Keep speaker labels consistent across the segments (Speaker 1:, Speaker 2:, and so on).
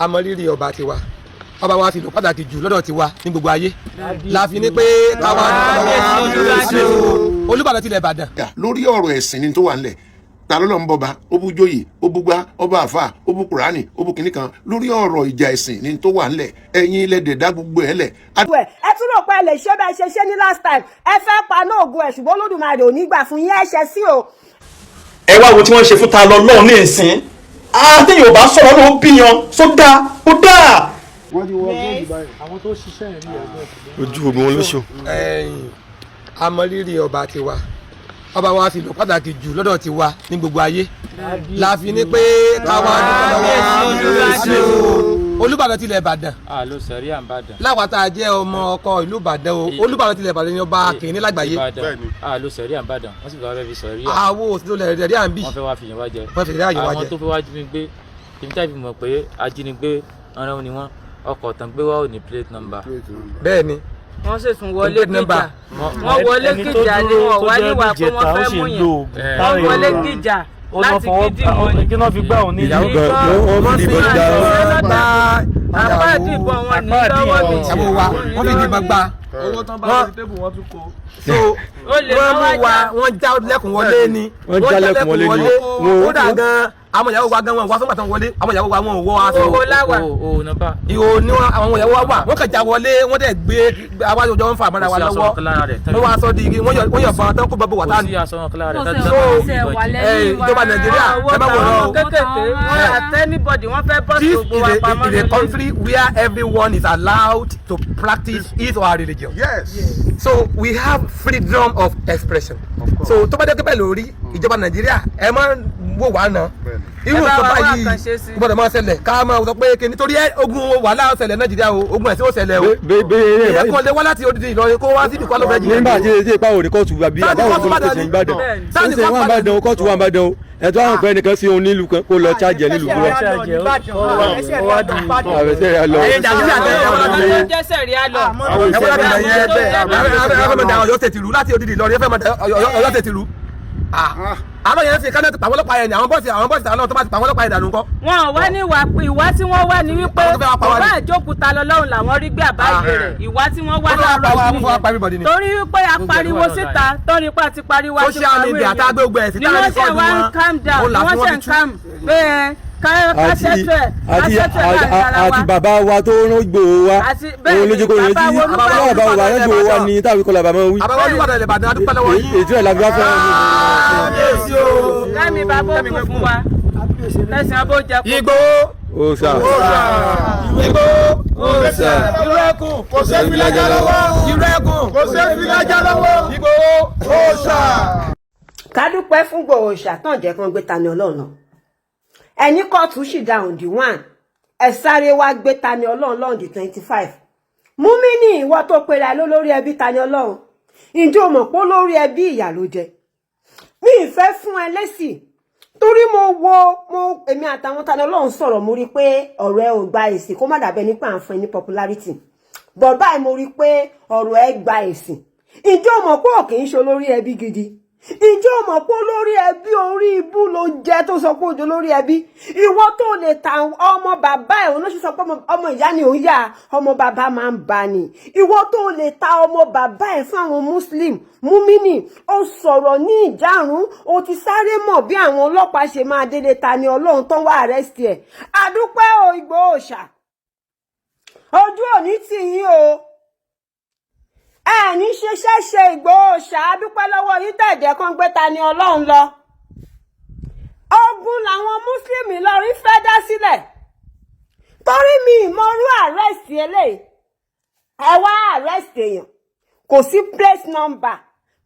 Speaker 1: Àmọ́ rírì ọba tiwa. Ọba wa fi lò pàtàkì jù lọ́dọ̀ tiwa ní gbogbo ayé la fi ní pé káwa Olúbàdàn tilẹ̀ Ìbàdàn.
Speaker 2: Lórí ọ̀rọ̀ ẹ̀sìn ni tó wà nílẹ̀. Ta ló lọ ń bọba, ó bú jóyè, ó bú gbá, ó bá àfà, ó bú Kùránì, ó bú kìnnì kan. Lórí ọ̀rọ̀ ìjà ẹ̀sìn ni tó wà nílẹ̀. Ẹ̀yin ilẹ̀ dẹ̀dá gbogbo ẹ̀ lẹ̀.
Speaker 3: Ẹ tún rò pé ẹ lè ṣe bẹ́ẹ̀ ṣe ṣe ní last time. Ẹ fẹ́ paná ògo ẹ̀, ṣùgbọ́n Olódùmarè ò ní gbà fún yín. Ẹ ṣe sí o.
Speaker 4: Ẹ wá wo tí wọ́n ṣe fún Ta lọ lọ́hùn ní ìsín àtẹ̀yìn ò bá sọ̀rọ̀ ló ń bíyan sódà kó dáa.
Speaker 5: Wọ́n ti wọ góòlù báyìí. Àwọn tó ṣiṣẹ́ yẹn ní ẹgbẹ́.
Speaker 6: Ojú gbogbo wọn ló ṣò.
Speaker 1: Ẹ̀yìn àmọ́ rírì ọba tiwa. Ọba wa fi lò pàtàkì jù lọ́dọ̀ tiwa ní gbogbo ayé la fi ní pé káwa Olúbàdàn tilẹ̀ Ìbàdàn.
Speaker 7: Àlọ sẹ̀rí àǹbàdàn.
Speaker 1: Láwa tá a jẹ́ ọmọ ọkọ ìlú Ìbàdàn o, Olúbàdàn tilẹ̀ Ìbàdàn ni ọba kìíní lágbàáyé.
Speaker 7: Ìbàdàn àlọ sẹ̀rí àǹbàdàn, wọ́n sì fẹ́ wá fẹ́ fi sẹ̀rí à.
Speaker 1: Àwo òsì lè rẹ̀ rí à ń bì.
Speaker 7: Wọ́n fẹ́ wá fi yàn wá jẹ.
Speaker 1: Wọ́n fi yàn wá jẹ.
Speaker 7: Àwọn tó fẹ́ wá jí mi gbé, èmi táyì fi mọ̀ pé ajínigbé ọ̀ràn ni wọ́n, ọkọ̀ tán gbé wá ò ní plate number.
Speaker 1: Bẹ́ẹ̀ ni.
Speaker 8: Wọ́n sì tún wọlé
Speaker 1: Plate number.
Speaker 8: gíjà, wọ́n wọlé gíjà ni wọ́n wá níwà pé wọ́n fẹ́ mú yẹn. Wọ́n wọlé gíjà láti gidi wọn ni.
Speaker 5: Kí náà fi gbá òun ní
Speaker 6: Ìyàwó gan wọ́n fi ìbọn gbá.
Speaker 1: Gba
Speaker 8: Apá ìdìbò wọn ní lọ́wọ́ mi.
Speaker 1: Ìyàwó wa, wọ́n fi ìdìbọn gba.
Speaker 5: Owó tán bá lórí table, wọ́n tún kó.
Speaker 1: So
Speaker 8: Ó lè
Speaker 1: wọ́n
Speaker 8: má wá
Speaker 1: mú wa
Speaker 8: jà.
Speaker 1: wọ́n já lẹ́kùn wọlé ni.
Speaker 6: Wọ́n já lẹ́kùn wọlé ni.
Speaker 1: Kódà gan, àwọn ìyàwó wa gan, wọn wá sọ́gbà tán wọlé, àwọn ìyàwó wa, wọn ò wọ aṣọ.
Speaker 8: Owó láwà.
Speaker 7: O nọmba.
Speaker 1: Ìhò ni wọn, àwọn ìyàwó wa wà, wọ́n kàn já wọlé, wọ́n dẹ̀ gbé awájú ọjọ́, wọn fà mọ́ra wa
Speaker 7: Kò sí aṣọ
Speaker 1: lọ́wọ́.
Speaker 7: kan lára rẹ̀.
Speaker 1: Wọ́n wá aṣọ di igi, wọ́n yọ̀ fún tán kó bọ́ wà
Speaker 7: Kò
Speaker 1: tán.
Speaker 7: sí aṣọ kan lára rẹ̀.
Speaker 9: Wọ́n
Speaker 7: Tán
Speaker 9: ṣe
Speaker 7: tán
Speaker 9: wọ́n
Speaker 7: fi
Speaker 9: ṣe
Speaker 7: ìbọn
Speaker 9: wà
Speaker 7: jì.
Speaker 9: lẹ́yìn wa.
Speaker 1: Ìjọba Nàìjíríà, ẹ má wòran o.
Speaker 8: Àwọn kékèké wọ́n àtẹnibọdì, wọ́n fẹ́ bọ́ sí
Speaker 1: This
Speaker 8: gbogbo wa
Speaker 1: is a,
Speaker 8: pamọ́
Speaker 1: is a
Speaker 8: nílé.
Speaker 1: country where everyone is allowed to practice his or her religion. So we have freedom of expression. So tó bá jẹ́ pé bẹ́ẹ̀ lórí, ìjọba Nàìjíríà, ẹ má wò wá ná. Irú
Speaker 8: Ẹ bá
Speaker 1: nǹkan
Speaker 8: wa wá
Speaker 1: báyìí
Speaker 8: àkànṣe sí.
Speaker 1: kò gbọ́dọ̀ máa ṣẹlẹ̀ ká máa sọ pé kí nítorí ogun wàhálà ṣẹlẹ̀ Nàìjíríà o, ogun ẹ̀sìn ó ṣẹlẹ̀ o.
Speaker 6: Bẹ́ẹ̀
Speaker 1: Ìyẹn kò lè wá láti odidi Ìlọrin kó wá sí ìdíkọ́ ló fẹ́ jìnnà.
Speaker 6: Nígbà tí etí ipa òní kóòtù àbí
Speaker 1: Sáà ní
Speaker 6: àbáwọn
Speaker 1: kóòtù
Speaker 6: tó
Speaker 1: Ìbàdàn
Speaker 6: ṣe
Speaker 1: ni.
Speaker 6: Ìbàdàn.
Speaker 1: Sáà ní
Speaker 6: Ṣé
Speaker 1: kóòtù
Speaker 6: wọn Ìbàdàn o, kóòtù wà Ìbàdàn o, ẹ̀tọ́ àwọn ọ̀pẹ nìkan sí òun nílùú kan kó lọ chájẹ nílùú kúrọ. Àbẹ̀sẹ̀ rẹ̀ lọ.
Speaker 1: Ẹ̀yin Nàìjíríà tẹ ẹ wọ́n láti
Speaker 8: Àwọn tó jẹ́ sẹ̀rí á lọ.
Speaker 1: ẹ wọ́n láti bẹ̀yẹ ẹ fẹ́ mọ̀ da Ọ̀yọ́ tètè rú láti odidi Ìlọrin, ẹ fẹ́ mọ̀ da Ọ̀yọ́ tètè rú. Àwọn yẹn ń fi kánẹ́tì pàwọn ọlọ́pàá yẹn ni àwọn bọ́ọ̀sì àwọn tó bá ti pàwọn ọlọ́pàá yẹn dànù ńkọ́?
Speaker 8: Wọn ò wá ní ìwà pé ìwà tí wọ́n wá ní wípé
Speaker 1: Àwọn tó fẹ́ wá pa wá
Speaker 8: ọba
Speaker 1: ni.
Speaker 8: àjókúta lọ́lọ́run làwọn rí gbé àbáyé rẹ̀. Ìwà tí wọ́n wá
Speaker 1: Wọ́n fẹ́ wá pa wá,
Speaker 8: láàárọ̀
Speaker 1: wọ́n fẹ́ wá pa everybody
Speaker 8: yìí
Speaker 1: ni.
Speaker 8: torí wípé a pariwo síta, torí pé a ti pariwo, a ti
Speaker 1: Social
Speaker 8: pariwo
Speaker 1: media tá a gbé gbogbo ẹ̀ sí,
Speaker 8: ni
Speaker 1: tá a
Speaker 8: wọ́n ṣe
Speaker 1: record
Speaker 8: wá ń
Speaker 1: wọn,
Speaker 8: calm down
Speaker 1: òun
Speaker 8: ni
Speaker 1: là
Speaker 8: wọ́n
Speaker 1: tí
Speaker 8: ṣe
Speaker 1: wọ́n
Speaker 8: ń
Speaker 1: fi tú.
Speaker 8: calm pé ẹ ká ká ṣètò ẹ̀, ká ṣètò ẹ̀ láàrin ara wa.
Speaker 6: Àti bàbá wa tó rán Ìgbòho wa,
Speaker 8: Bẹ́ẹ̀
Speaker 6: òun ló jẹ́ kó
Speaker 8: ni,
Speaker 6: rìn
Speaker 8: bàbá
Speaker 6: tí
Speaker 8: wa Olúbàdàn.
Speaker 6: bàbá wa rán Ìgbòho wa ní tàbí kọlà bàbá wí.
Speaker 1: Àbáwá Olúbàdàn ilẹ̀ Ìbàdàn, adúpẹ́ lọ́wọ́ yín.
Speaker 6: Ètò ẹ̀ làbí wá fẹ́.
Speaker 1: Kábíyèsí o.
Speaker 8: Kẹ́mi bàbá ó kù fún wa tẹ̀sán abójẹ kù.
Speaker 1: Ìgbòho.
Speaker 6: Ó sà.
Speaker 1: Ìgbòho. Irú ẹkùn.
Speaker 2: Kò ṣe fi lájà lọ́wọ́.
Speaker 1: Irú ẹkùn.
Speaker 2: Kò ṣe fi lájà lọ́wọ́.
Speaker 1: Ìgbòho.
Speaker 2: Òòṣà.
Speaker 3: Ká dúpẹ́ fún Ìgbòho ṣàtàn jẹ́ kán gbé Tani Olohun lọ. Ẹni kóòtù sì dá on the 1, ẹ sáré wá gbé Tani Olohun lọ́n di 25. Múmínì, ìwọ tó pera ẹ lólórí ẹbí Tani Olohun, ǹjẹ́ o mọ̀ pé olórí ẹbí ìyà ló jẹ? Mi ì fẹ́ fún ẹ lésì torí mo wo mo èmi àtàwọn Tani Olohun sọ̀rọ̀, mo rí i pé ọ̀rọ̀ ẹ ò gba èsì, kó má dàbẹ́ nípa à ń fún ẹ ní popularity bọ̀ báyìí. Mo rí i pé ọ̀rọ̀ ẹ gba èsì. Ǹjẹ́ o mọ̀ pé ò kì í ṣe olórí ẹbí gidi? Ǹjẹ́ o mọ̀ pé olórí ẹbí orí ibú ló jẹ́ tó sọ pé òjò lórí ẹbí? Ìwọ tó lè ta ọmọ bàbá ẹ̀, òun ló ṣe sọ pé ọmọ ìyá ni òun yá, ọmọ bàbá máa ń bá ni. Ìwọ tó lè ta ọmọ bàbá ẹ̀ fún àwọn Muslim, múmínì, ó sọ̀rọ̀ ní ìjárun, ó ti sáré mọ̀ bí àwọn ọlọ́pàá ṣe máa délé Ta ni Olohun tán wá arrest ẹ̀. Àdúpẹ́ o, Ìgbòho ṣà, ojú òní tì yín o, ẹ ní ṣiṣẹ́ ṣe. Ìgbòho ṣàádúpẹ́ lọ́wọ́ yín tẹ̀jẹ̀ kan gbé Ta ni Olohun lọ. Ogun làwọn Muslim Ìlọrin fẹ́ dá sílẹ̀ torí mi ìmọ̀rú arrest eléyìí. Ẹ wá arrest èèyàn, kò sí plate number.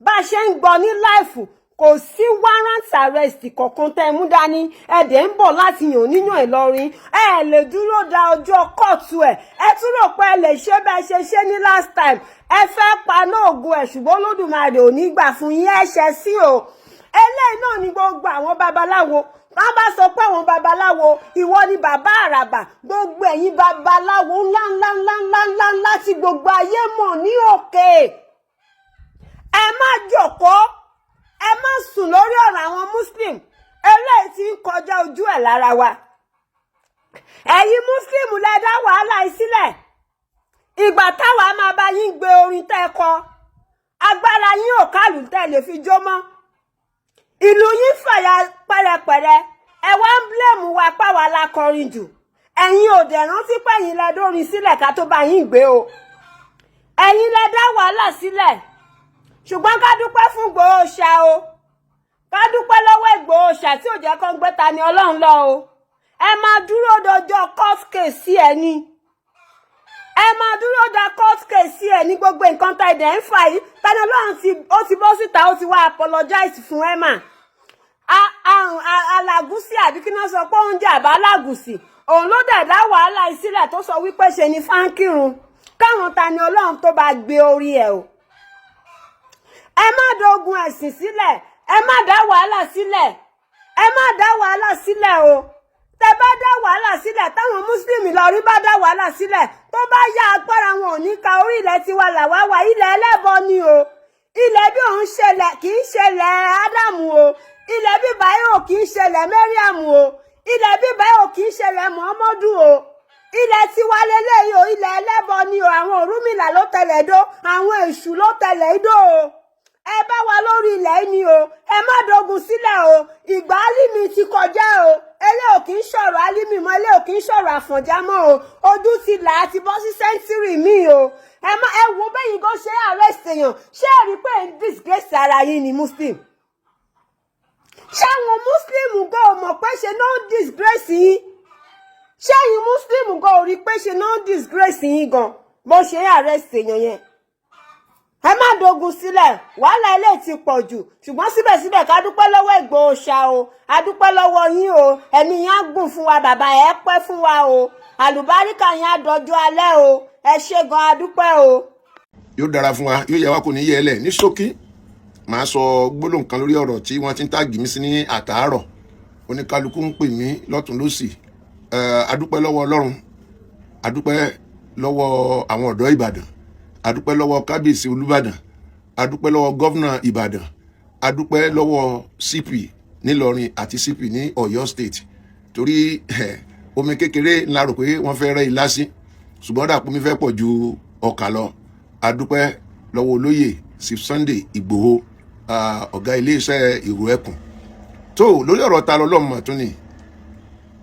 Speaker 3: Bá a ṣe ń gbọ́ ní live, kò sí warrant arrest kankan tẹ́ ẹ mú dání. Ẹ dẹ̀ ń bọ̀ láti yàn níyàn Ìlọrin, ẹ lè dúró da ọjọ́ kóòtù ẹ̀. Ẹ tún rò pé ẹ lè ṣe bẹ́ẹ̀ ṣe ṣe ní last time. Ẹ fẹ́ paná ògo ẹ̀, ṣùgbọ́n Olódùmarè ò ní gbà fún yín. Ẹ ṣẹ̀ sí o. Eléyìí náà ni gbogbo àwọn babaláwo wọ́n bá sọ pé àwọn babaláwo, ìwọ ni bàbá àràbà. Gbogbo ẹ̀yin babaláwo ńlá ńlá ńlá ńlá ńlá ńlá tí gbogbo ayé mọ̀ ní òkè, ẹ má jókòó, ẹ má sùn lórí ọ̀rọ̀ àwọn Muslim. Eléyìí tí ń kọjá ojú ẹ̀ lára wa. Ẹ̀yin Muslim lẹ dá wàhálà yìí sílẹ̀. Ìgbà táwa máa bá yín gbé orin tẹ́ ẹ kọ, agbára yín ò kálù tẹ́ lè fi jó mọ́. Ìlú yín fàyà pẹ̀rẹ̀pẹ̀rẹ̀. Ẹ wá ń blame wa páwa la kọrin jù. Ẹ̀yin ò dẹ̀ rántí pẹ̀yìn lẹ dórin sílẹ̀ ká tó bá yín gbé o. Ẹ̀yin lẹ dá wàhálà sílẹ̀. Ṣùgbọ́n ká dúpẹ́ fún Ìgbòho ṣá o, ká dúpẹ́ lọ́wọ́ Ìgbòho ṣá tí ò jẹ́ kó ń gbé Tani Ọlọ́run lọ o. Ẹ máa dúró dọjọ́ court case ẹ ní, ẹ máa dúró da court case ẹ ní. Gbogbo nǹkan tá ẹ̀dẹ̀ ń fà yìí, Tani Ọlọ́run ti ó ti bọ́ síta, ó ti wá apologize fún Emma Alágùsì, àbí kí náà sọ pé òun jà bá Alágùsì. Òun ló dẹ̀ dá wàhálà yìí sílẹ̀ tó sọ wípé ṣe ni fáńkìrun káwọn Tani Ọlọ́run tó bá gbé orí ẹ̀ o. Ẹ má dogun ẹ̀sìn sílẹ̀, ẹ má dá wàhálà sílẹ̀, ẹ má dá wàhálà sílẹ̀ o. Tẹ bá dá wàhálà sílẹ̀, táwọn Mùsùlùmí lọ rí bá dá wàhálà sílẹ̀, tó bá yá, agbára wọn ò ní ka. Orí ilẹ̀ tiwa làwa wà, ilẹ̀ ẹlẹ́bọ ni o. Ilẹ̀ bí òun ṣẹlẹ̀ kì í ṣẹlẹ̀ Ádámù o. Ilẹ̀ bí báyìí ò kì í ṣẹlẹ̀ Mẹ́ríàmù o. Ilẹ̀ bí báyìí ò kì í ṣẹlẹ̀ Muhammadu o. Ilẹ̀ tiwa lélẹ́yìí o, ilẹ̀ ẹlẹ́bọ ni o. Àwọn Ọ̀rúnmìlà ló tẹ̀lẹ̀ dó, àwọn èṣù ló tẹ̀lẹ̀ dó o. Ẹ bá wa lórí ilẹ̀ yìí ni o. Ẹ má dogun sílẹ̀ o. Ìgbà Álímì ti kọjá o. Elé ò kì í sọ̀rọ̀ Álímì mọ́, elé ò kì í sọ̀rọ̀ Àfọ̀njá mọ́ o. Ojú ti là á, ti bọ́ sí century míì o. Ẹ má ẹ wo bẹ́yìn gan ṣe arrest èèyàn. Ṣé ẹ rí pé ń disgrace ara yín ni, Muslim? Ṣé àwọn Muslim gan ò mọ̀ pé ṣe náà disgrace yín? Ṣé ẹ̀yin Muslim gan ò rí pé ṣe náà disgrace yín gan bó ṣe arrest èèyàn yẹn? Ẹ má dogun sílẹ̀, wàhálà ilé ti pọ̀ jù. Ṣùgbọ́n síbẹ̀síbẹ̀, ká dúpẹ́ lọ́wọ́ Ìgbòho ṣá o. A dúpẹ́ lọ́wọ́ yín o. Ẹ̀mí yín á gùn fún wa, bàbá, ẹ pẹ́ fún wa o. Àlùbáríkà yín á dọjọ́ alẹ́ o. Ẹ ṣé gan, a dúpẹ́ o.
Speaker 2: Yóò dára fún wa, yóò yẹ wá, kò ní yẹ ẹ lẹ̀. Ní ṣókí, màá sọ gbólóhùn kan lórí ọ̀rọ̀ tí wọ́n ti ń tag mí sí ní àtàárọ̀. Oníkálukú ń pè mí lọ́tún lọ́sì. Adúpẹ́ lọ́wọ́ Ọlọ́run, adúpẹ́ lọ́wọ́ àwọn ọ̀dọ́ Ìbàdàn, adúpẹ́ lọ́wọ́ Kábíyèsí Olúbàdàn, adúpẹ́ lọ́wọ́ Governor Ìbàdàn, adúpẹ́ lọ́wọ́ CP nílọrin àti CP ní Ọ̀yọ́ State, torí omi kékeré ńlá rò pé wọ́n fẹ́ rẹ́ ilá sí, ṣùgbọ́n dàpọ̀ mi fẹ́ pọ̀ ju ọkà lọ. Adúpẹ́ lọ́wọ́ olóyè Chief Sunday Ìgbòho, ọ̀gá iléeṣẹ́ Ìrù Ẹkùn. Tó lórí ọ̀rọ̀ ta lọ́lọ́mọ tún ni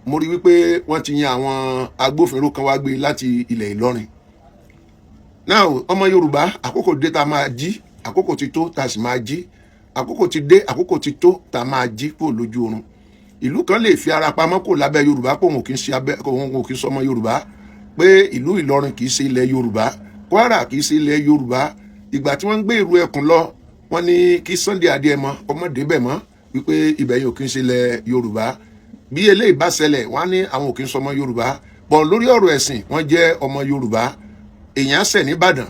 Speaker 2: mo rí wípé wọ́n ti yan àwọn agbófinró kan wá gbé láti ilẹ̀ Ìlọrin. Now, ọmọ Yorùbá, àkókò dé tá a máa jí. Àkókò ti tó tá a sì máa jí. Àkókò ti dé, àkókò ti tó tá a máa jí kó lójú oorun. Ìlú kan lè fi ara pamọ́ kó lábẹ́ Yorùbá, kó òun kì í ṣe abẹ́, òun kì í sọmọ Yorùbá, pé ìlú Ìlọrin kì í ṣe ilẹ̀ Yorùbá, Kwara kì í ṣe ilẹ̀ Yorùbá. Ìgbà tí wọ́n ń gbé Ìrù Ẹkùn lọ, wọ́n ní kí Sunday Adéẹmọ ọmọdé bẹ̀ mọ́ wípé ibẹ̀ yóò kì í ṣe ilẹ̀ Yorùbá. Bí eléyìí bá ṣẹlẹ̀, wọ́n á ní àwọn ò kì í sọmọ Yorùbá bọ̀. Lórí ọ̀rọ̀ ẹ̀sìn, wọ́n jẹ́ ọmọ Yorùbá. Èèyàn ṣẹ̀ nìbàdàn,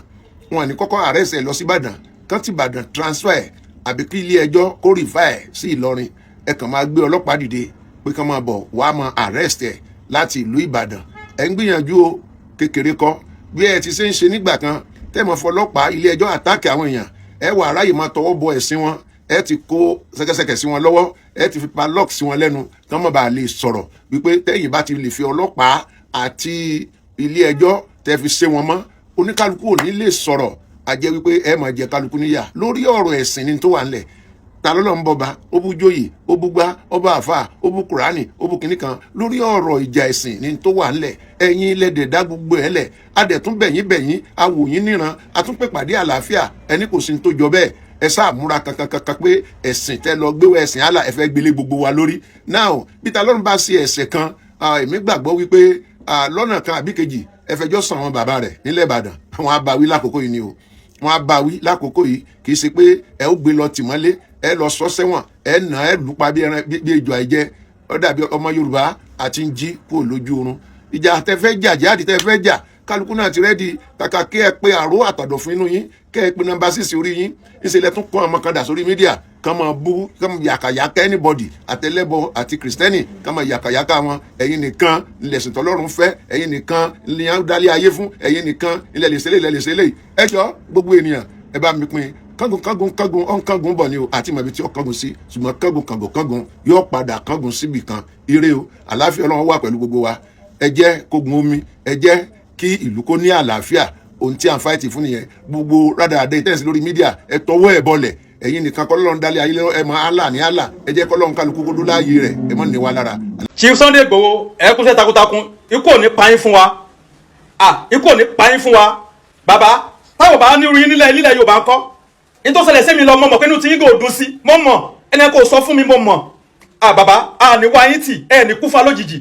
Speaker 2: wọn ní kọ́kọ́ arrest ẹ̀ lọ sí Ìbàdàn, kán ti Ìbàdàn transfer ẹ̀, àbí kí ilé ẹjọ́ kó refer ẹ̀ sí Ìlọrin. Ẹ kàn máa gbé ọlọ́pàá dìde pé kán máa bọ̀ wá máa arrest ẹ̀ láti ìlú Ìbàdàn. Ẹ̀ ń gbìyànjú o, kékeré kọ́. Bí ẹ ti ṣe ń ṣe nígbà kan tẹ́ mọ̀ fọlọ́pàá ilé ẹjọ́ attack àwọn èèyàn, ẹ wà aráyè máa tọwọ́ bọ ẹ̀sìn wọn. Ẹ ti kó ṣẹ̀kẹ̀ṣẹ̀kẹ̀ sí wọn lọ́wọ́, ẹ ti fi padlock sí wọn lẹ́nu kán má bàa lè sọ̀rọ̀, wípé tẹ́yìn bá ti lè fi ọlọ́pàá àti ilé ẹjọ́ tẹ́ fi ṣe wọn mọ́, oníkálukú ò ní lè sọ̀rọ̀. A jẹ́ wípé ẹ máa jẹ kálukú níyà lórí ọ̀rọ̀ ẹ̀sìn ni tó wà ńlẹ̀. Ta ló lọ ń bọba, ó bú jóyè, ó bú gbá, ó bá àfà, ó bú Kùránì, ó bú kínní kan. Lórí ọ̀rọ̀ ìjà ẹ̀sìn ni tó wà ńlẹ̀. Ẹ̀yin lẹ́dẹ̀ dá gbogbo ẹ̀ lẹ̀. Adẹ̀tún bẹ̀yìn bẹ̀yìn, awòyín níran, atúnpè pàdé àlàáfíà. Ẹni kò sí ní tó jọ bẹ́ẹ̀. Ẹ sáà múra kankankankan pé ẹ̀sìn tẹ́ lọ gbé ẹ̀sìn àlà, ẹ fẹ́ gbélé gbogbo wa lórí. Now, bí ta lọ́run bá ṣe ẹ̀ṣẹ̀ kan, èmi gbàgbọ́ wípé lọ́nà kan àbí kejì, ẹ fẹjọ́ sàn àwọn bàbá rẹ̀ nílẹ̀ Ìbàdàn, àwọn abawí lákòókò yìí ni o. Wọn á bá wí lákòókò yìí. Kì í ṣe pé ẹ ó gbé lọ tìmọ́lé, ẹ lọ sọ sẹ́wọ̀n, ẹ nà ẹ lù pa bí ẹran bí ejò àìjẹ. Ó dàbí ọmọ Yorùbá àti ń jí kúrò lójú oorun. Ìjà tẹ fẹ́ jà, jáde tẹ fẹ́ jà, kálukú náà ti ready. Kàkà kí ẹ pé àrò àtàdọ̀fún inú yín, kẹ́ ẹ pé number 6 orí yín, ìṣẹ̀lẹ̀ tún kọ́ ọmọ kan dà sórí media, kàn máa bú, kàn máa yàkàyàkà anybody, àtẹlẹ́bọ àti Kìrìsìtẹ́nì, kàn máa yàkàyàkà wọn. Ẹ̀yin nìkan ńlẹ̀sìn tọ́lọ́run fẹ́, ẹ̀yin nìkan ní dálé ayé fún, ẹ̀yin nìkan ilẹ̀ lè ṣẹlẹ̀, ilẹ̀ lè ṣẹlẹ̀. Ẹ jọ, gbogbo ènìyàn, ẹ bá mi pín. Kángun kángun kángun ọ̀n kángun bọ̀ ni o, àti mọ̀bí tí ó kángun sí, ṣùgbọ́n kángun kángun kángun yóò padà kángun síbì kan. Ire o, àlàáfíà Ọlọ́run wà pẹ̀lú gbogbo wa. Ẹ jẹ́ kógun omi, ẹ jẹ́ kí ìlú kó ní àlàáfíà. Ohun tí à ń fight fún nìyẹn. Gbogbo rádaràdé ìtẹ̀sí lórí media, ẹ tọwọ́ ẹ̀ bọlẹ̀. Ẹ̀yin nìkan kọ́ lọ́run dálé ayé. Ẹ mọ Allah ní Allah. Ẹ jẹ́ kọ́lọ́run kálukú kó dó láàyè rẹ̀. Ẹ mọ̀ ní wa lára.
Speaker 4: Chief Sunday Igboho, ẹ kúṣẹ́ takuntakun. Ikú ò ní pa yín fún wa. Ah, ikú ò ní pa yín fún wa, bàbá. Táwọn bá ní orin nílẹ̀ Yorùbá ńkọ́? Ní tó ṣẹlẹ̀ sí mi lọ, mọ̀ mọ̀ pé inú tí yín kò dùn sí. Mọ̀ mọ̀ ẹni kò sọ fún mi, mọ̀ mọ̀. Ah, bàbá, a ní wá yín tì, ẹ ní kúfà lójijì.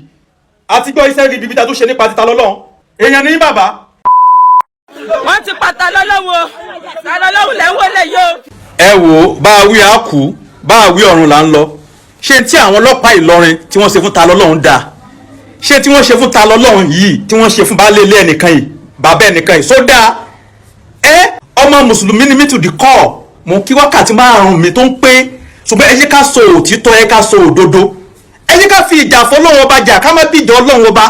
Speaker 4: Àti gbọ́ iṣẹ́ ibi tá a tún ṣe nípa títa lọ́lọ́run èèyàn ní bàbá.
Speaker 9: Wọ́n ti pa Ta lọ́lọ́wọ́. Ta lọ́lọ́wọ́ lẹ́ ń wọlé yìí o.
Speaker 4: Ẹ wò ó, bá a wí a kú, bá a wí ọ̀run là ń lọ. Ṣé tí àwọn ọlọ́pàá Ìlọrin tí wọ́n ṣe fún Ta lọ́lọ́run dáa? Ṣé tí wọ́n ṣe fún Ta lọ́lọ́run yìí, tí wọ́n ṣe fún baálé ilé ẹnìkan yìí, bàbá ẹnìkan yìí, sódà ẹ? Ọmọ mùsùlùmí ni mí to the core. Mo kí wákàtí 5 mi tó ń pé, ṣùgbọ́n ẹ jẹ́ ká sọ òtítọ́, ẹ ká sọ òdodo, ẹ jẹ́ ká fi ìjà fọlọ́run Ọba jà, ká má bìjà Ọlọ́run Ọba.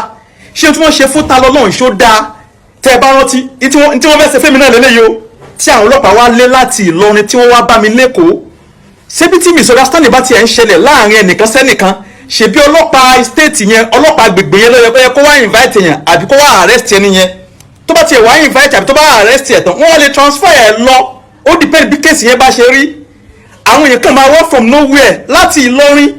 Speaker 4: Ṣé tí wọ́n ṣe fún Ta lọ́lọ́run ṣó dáa? Tẹ́ ẹ bá rántí tí wọ́n fẹ́ ṣe fẹ́mi náà lélẹ́yìí o, tí àwọn ọlọ́pàá wá lé láti Ìlọrin, tí wọ́n wá bá mi lẹ́kọ̀ọ́. Ṣebí tí misunderstanding bá tiẹ̀ ń ṣẹlẹ̀ láàrin ẹnìkan sẹ́nìkan, ṣebí ọlọ́pàá state yẹn, ọlọ́pàá agbègbè yẹn ló yẹ kó wá invite yẹn àbí kó wá arrest ẹni yẹn? Tó bá tiẹ̀ wá invite àbí tó bá arrest ẹ̀ tán, wọ́n lè transfer ẹ̀ lọ. Ó depend bí case yẹn bá ṣe rí. Àwọn èèyàn kan máa wá from nowhere láti Ìlọrin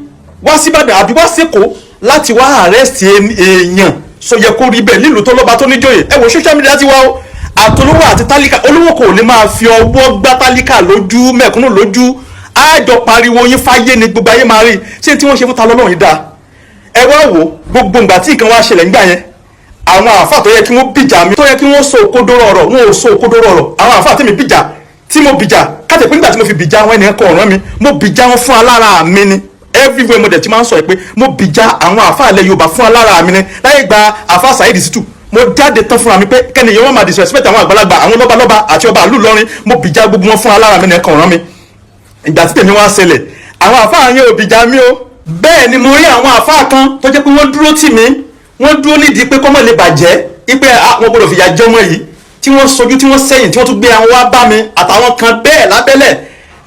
Speaker 4: wá síbàdàn àbí wá sẹ́kọ̀ọ́ láti wá arrest èèyàn. So yẹ kó rí bẹ́ẹ̀ nílùú tó lọ́ba, tó níjòyè? Ẹ wo social media ti wá o. Àtolówó àti tálíkà, olówó kò lè máa fi ọwọ́ gbá tálíkà lójú, mẹ̀kúnnù lójú. Àjọ pariwo yín fáyé ni, gbogbo ayé máa rí. Ṣé tí wọ́n ṣe fún Ta lọ́lọ́run yìí dáa? Ẹ wá wò gbogbo ìgbà tí nǹkan wá ṣẹlẹ̀ nígbà yẹn, àwọn àáfà tó yẹ kí wọ́n bìjà mi, tó yẹ kí wọ́n sọ òkodoro ọ̀rọ̀, wọn ò sọ òkodoro ọ̀rọ̀. Àwọn àáfà tí mi bìjà, tí mo bìjà kájẹ pé nígbà tí mo fi bìjà àwọn ènìyàn kan ọ̀ràn mi, mo bìjà wọn fún alára mi ni. Everywhere mo dẹ̀ ti máa ń sọ pé mo bìjà àwọn àáfà ilẹ̀ Yorùbá fún alára mi ni. Láyé gba àáfà Saheed Shittu, mo jáde tán fúnra mi pé kẹ́niyàn wọn máa disrespect àwọn àgbàlagbà, àwọn lọ́balọ́ba àti ọba àlù lọ́rin. Mo bìjà gbogbo wọn fún alára mi nìkan ọ̀ràn mi. Ìgbà tí tèmi wá ṣẹlẹ̀, àwọn àáfàá yẹn ò bìjà mi o. Bẹ́ẹ̀ ni mo rí àwọn àáfàá kan tó jẹ́ pé wọ́n dúró tì mí, wọ́n dúró nídìí pé kọ́mọ̀ lè bàjẹ́, ipe àwọn gbọ́dọ̀ fìyà jẹ ọmọ yìí, tí wọ́n sojú, tí wọ́n sẹ́yìn, tí wọ́n tún gbé àwọn wá bá mi àtàwọn kan bẹ́ẹ̀ lábẹ́lẹ̀.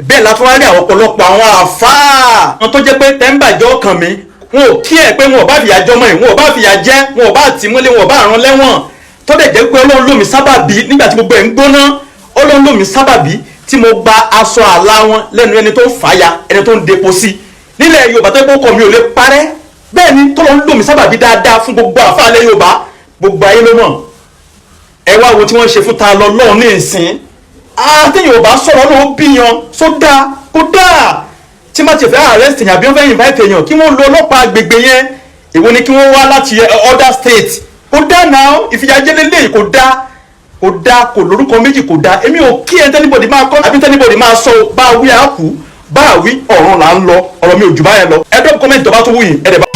Speaker 4: Bẹ́ẹ̀ la tún wá rí àwọn ọ̀pọ̀lọpọ̀ àwọn àáfàá wọn tó jẹ́ pé tẹ́ńbàjọ́ ọkàn mi, wọn ò kí ẹ̀ pé wọn ò bá fìyà jẹ ọmọ yìí, wọn ò bá fìyà jẹ, wọn ò bá tì mọ́lé, wọn ò bá rán lẹ́wọ̀n. Tó dẹ̀ jẹ́ pé Ọlọ́run lò mí sábàbí nígbà tí gbogbo ẹ̀ ń gbóná. Ọlọ́run lò mí sábàbí tí mo gba aṣọ àlá wọn lẹ́nu ẹni tó ń fàya, ẹni tó ń depo sí nílẹ̀ Yorùbá, tó kọ́ mi ò lè parẹ́. Bẹ́ẹ̀ ni tó lọ ń lò mí sábàbí dáadáa fún gbogbo àfáàlẹ̀ Yorùbá, gbogbo ayé ló mọ̀. Ẹ wá wo tí wọ́n ṣe fún Ta lọ́lọ́run ní ìsìn. Àtẹ̀yìn ò bá sọ̀rọ̀ ló bíyan sódà kó dáa. Tí má ti fẹ́ arrest èèyàn àbí wọ́n fẹ́ invite èèyàn, kí wọ́n lo ọlọ́pàá agbègbè yẹn. Èwo ni kí wọ́n wá láti other state? Kó dáa náà. Ìfìyàjẹ lélẹ́yìí kò dáa, kò dáa, kò lórúkọ méjì, kò dáa. Èmi ò kí ẹ tẹ́nibọ̀dì máa kọ́ àbí tẹ́nibọ̀dì máa sọ. Bá a wí àákú, bá a wí ọ̀run là ń lọ. Ọ̀rọ̀ mi ò jù báyẹn lọ. Ẹ drop comment tó bá tó wù yín, ẹ dẹ̀ bá.